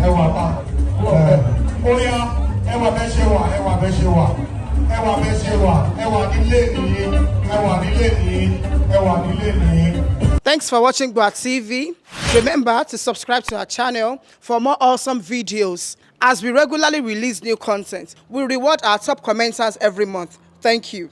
Ẹwà ta. Ó yá, ẹwà bẹ́ ṣe wà, ẹwà bẹ́ ṣe wà, ẹwà bẹ́ ṣe wà, ẹwà nílé nìyí, ẹwà nílé nìyí, ẹwà nílé nìyí. Thanks for watching Gua TV. Remember to subscribe to our channel for more awesome videos. As we regularly release new content, we reward our top commenters every month. Thank you.